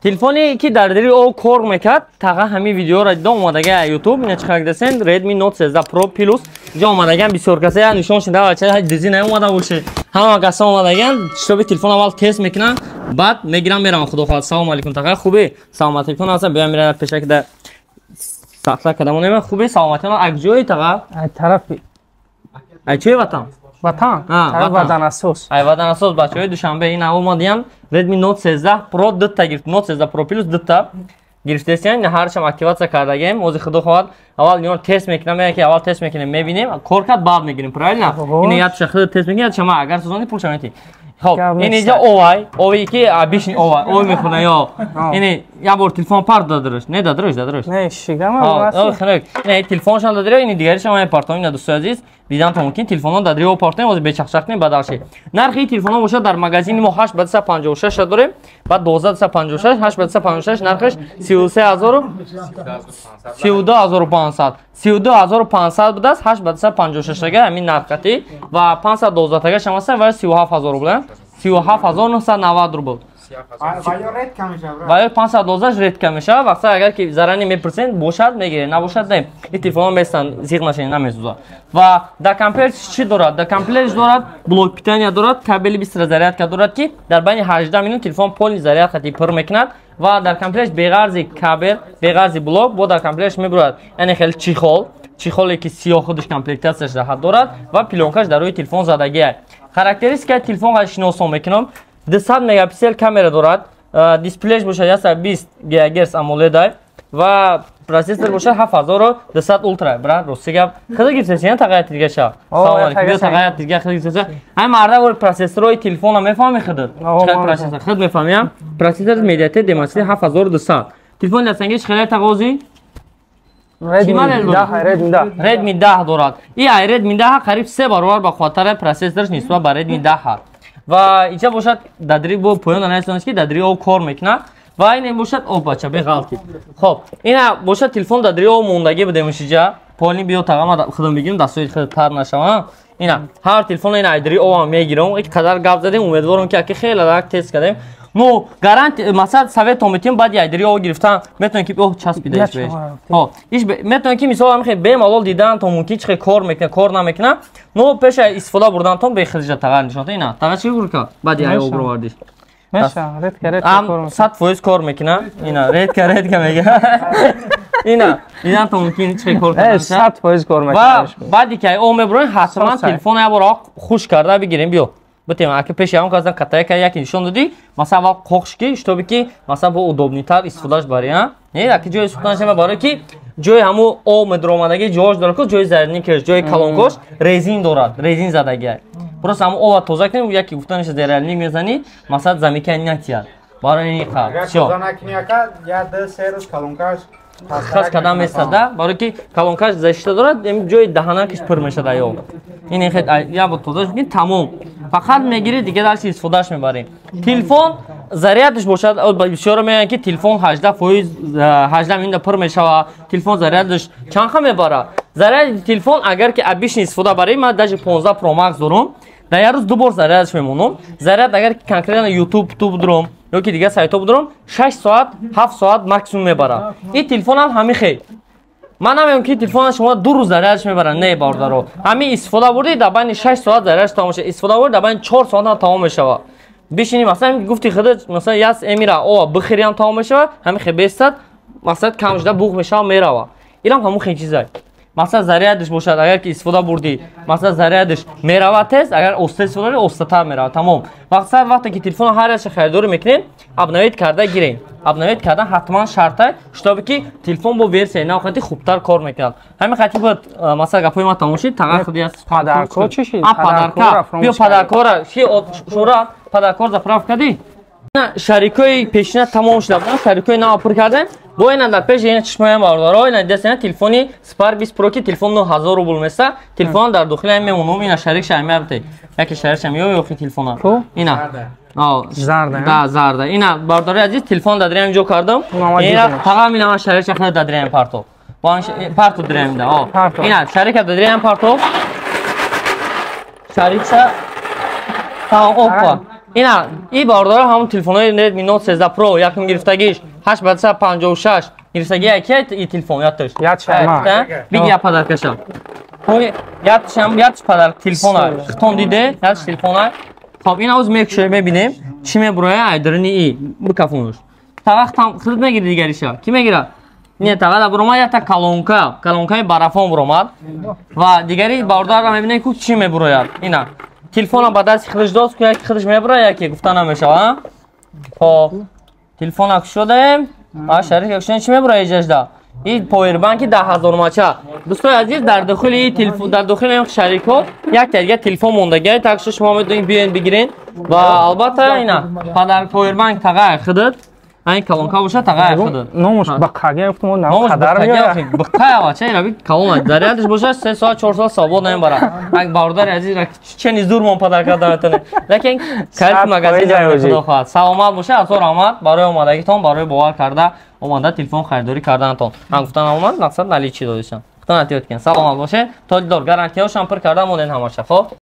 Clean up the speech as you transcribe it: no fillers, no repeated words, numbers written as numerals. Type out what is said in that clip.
Телефоне ки дар дили о кор мекард, таға ҳамин видеоро дида омадага YouTube, ина чӣ дасен Redmi Note 13 Pro Plus. Инҷо омадаган бисёр каса я нишон шуда, бача дизи наомада боше. Ҳама каса омадаган, шитоби телефон аввал тест мекунан, баъд мегирам мерам худо хоҳад. Салом алейкум таға, хубе? Саломат телефон ҳаст, биё мира пешак да сахта кадамон хубе, саломатион ак ҷои таға? Ай тарафи. Ай чои ватан? Ватан? Тараф Ватанасоз. Ай Ватанасоз бачаҳои Душанбе ин омадиян Redmi Note 13 Pro дутта гирифт, Note 13 Pro Plus дутта гирифтесиян, ин ҳаршам активатсия кардагем. Ози худо хоҳад аввал инро тест мекунам, яке аввал тест мекунем, мебинем, кор кард, баъд мегирем, правильно? Ин ятша худ тест мекунем, ятша ма агар созони пулша мети. Хоб, ин инҷа овай, ови ки бишни овай, ой мехӯрна ё. Ин я бор телефон пар дадырыш, не дадырыш, дадырыш. Не, шигама. Хо, не, телефоншам дадырё, ин дигаришам ман партом, ина дӯстои азиз, дидан то мумкин телефонҳо дадырё партом, ози бечахчах не бадарши. Нархи телефонҳо бошад дар магазини мо 8 ба 256 дорем, баъд 12 256, 8 ба 256 нархаш 33 000, 32 500, 32 500 будааст 8 ба 256 тага ҳамин нархати ва 512 тага шамаста ва 37 000 рубл, 37 990 рубл. Ва ё 512 редко мешавад. Вақта агар ки заранее мепурсен, бошад мегиред, набошад не. Ин телефонҳо местанд, зиқ нашед, намесӯзад. Ва дар комплект чӣ дорад? Дар комплект дорад блок питания, дорад кабели быстрая зарядка дорад, ки дар байни 18 минут телефон полный заряд хати пур мекунад. Ва дар комплект беғарзи кабел, беғарзи блок, бо дар комплектш мебурад яъне хеле чехол, чехоле ки сиёҳ худаш комплектатсияш раҳат дорад ва плёнкаш дар рӯи телефон задагиа. Характеристикаи телефон шиносон мекунам: 200 мегапиксел камера дорад, дисплеяш бошад 120 гигагерц AMOLED ва процессор бошад 7200 Ultra. Брат, рости гап, хида гирифтеси, тағайят дига ша. Салом алейкум, биё тағайят дига хида гирифтеси. Ҳай марда вор процессорҳои телефона мефаҳми хидат? Чӣ процессор? Хид мефаҳмиям. Процессор MediaTek Dimensity 7200. Телефон дастангиш хеле тағози Redmi 10, Redmi 10. Redmi 10 дорад. И ай Redmi 10 қариб се баробар ба қувваттар процессорш нисбат ба Redmi 10. Ва инҷа бошад дадри бо поён анаисонаш ки дадри о кор мекунад. Ва ин бошад о бача беғалти. Хоб, ина бошад телефон дадри о мондагӣ будем ишиҷа. Полни биё тағама худам бигирем, дастҳои худ тар нашава. Ина ҳар телефон ина айдри о мегирам. Ик қадар гап задем, умедворам ки аки хеле дак тест кардем. Ну, гарант, масалан, советом метиҳем, баъди айдри о гирифтан метавонед ки о часпида иш беш. Хо, иш метавонед ки мисол ҳам хеле бемалол дидан то мумкин чӣ кор мекунад, кор намекунад. Но пеша истифода бурдантон бехелиҷа тағар нишон. Ина, тағар чӣ гурка? Баъди ай о бировардиш. Меша, редко редко кор мекунад. 100% кор мекунад. Ина, редко редко мега. Ина, дидан то мумкин чӣ кор кунад. 100% кор мекунад. Ва баъди ки ай о мебурем, ҳатман телефон як бор хуш карда бигирем, биё. Битем, аки пеши ҳам казан катая яки нишон додӣ, масалан аввал қоқш ки, чтобы ки масалан бо удобнитар истифодаш бари, а? Не, аки ҷои сухтан шава, барои ки ҷои ҳаму о медромадаги ҷош дорад ку, ҷои зарядникаш, ҷои колонкош резин дорад, резин задагиай. Просто ҳаму ова тоза кунем, яки гуфтанаш зарядник мезанӣ, масалан замикани натияд. Барои ин қа. Всё. Хас кадам местада, барои ки колонкаш защита дорад, ҷои даҳанакаш пур мешад аё. Ин хел я бо тоза мекунӣ, тамом. Фақат мегирӣ, дига дарси истифодааш мебарӣ. Телефон зарядаш бошад, бисёро мегӯянд ки телефон 18%, 18 минута пур мешавад, телефон зарядаш чанд ха мебарад? Заряди телефон агар ки обычный истифода барӣ, ман даже 15 Pro Max дорам, дар як рӯз ду бор зарядаш мемонам. Заряд агар ки конкретно YouTube туб дорам ё ки дигар сайтҳо будорам, 6 соат, 7 соат максимум мебарад. Ин телефон ҳам ҳамин хел. Ман намегӯям ки телефона шумо 2 рӯз зарядаш мебарад, не, бародаро. Ҳамин истифода бурдӣ, дар байни 6 соат зарядаш тамом мешавад, истифода бурдӣ, дар байни 4 соат ҳам тамом мешавад. Бишинӣ, масалан, гуфти худат, масалан, яс эмира ова бихӯри ҳам тамом мешавад, ҳамин хел бестад, масалан, кам шуда буғ мешавад, меравад. Инам ҳамун хел чизай. Масалан, зарядаш бошад, агар ки истифода бурдӣ, масалан, зарядаш меравад тез, агар оста истифода барӣ, остатар меравад, тамом. Мақсад вақте ки телефон ҳар якша харидорӣ мекунем, обновить карда гирем. Обновить кардан ҳатман шарта, чтобы ки телефон бо версияи нав хати хубтар кор мекунад. Ҳамин хати буд, масалан, гапҳои ман тамом шид, тағар худи аст. Подарко чӣ шид? А, подарка. Биё подаркора, ши шура, подаркор заправ кардӣ? Шарикои пешина тамом шуда буданд, шарикои нав пур кардем. Бо ина дар пеши ина чишмоям бародаро, ина дидасена телефони Spark 20 Pro, ки телефон 9000 рубл места, телефон дар дохили ҳам мемонум, ина шарик шами абте. Яке шарик шами ё ёхи телефона. Ина. Зарда. Да, зарда. Ина бародари азиз, телефон дар ҷо кардам. Ина фақат ина ман шарик шахна дар парто. Бо парто дирем да. Ина шарик дар парто. Шарикша. Та опа. Ина и бардора ҳамон телефонҳои Redmi Note 13 Pro якум гирифтагиш 856 гирифтаги яки и телефон яташ. Биги я подаркаша. Ятшам ятш подарк телефона. Хитон диде, ятш телефона. Хоб ин авз мекушем мебинем чӣ мебуроя айдарини и бикафонуш. Та вақт худат мегири дигариша. Ки мегира? Не, тағала буромад якта колонка, колонкаи барафон буромад. Ва дигари бардорро мебинем ку чӣ мебурояд. Ина телефона ба дасти худаш дост ку яки худаш мебурояд, яки гуфта намешава. Хоб телефона кушодаем, а шарик кушодаем чӣ мебурояд иҷажда? И повербанки 10 000 мача. Дӯстои азиз, дар дохили телефон, дар дохили ин шарикҳо як дига телефон мондагиай, так что шумо метавонед биёед бигирен. Ва албатта ина падар повербанк тағай худат, айн колонка боша тағай худат. Номуш баққага гуфтум, нам қадар меояд. Баққая бача, ина би колона зарядаш боша 3 соат 4 соат свободно мебара. Ак бародари азиз чени зур мон падар карда метавонед. Лекин калит магазин худо хоҳад. Саломат боша, азор раҳмат барои омадагитон, барои бовар карда омада телефон харидорӣ карданатон. Ман гуфтан омад, мақсад наличи додишам. Гуфтан атиёт кун. Саломат боше. То дидор, гарантияҳошам пур карда монед ҳамаша. Хоб.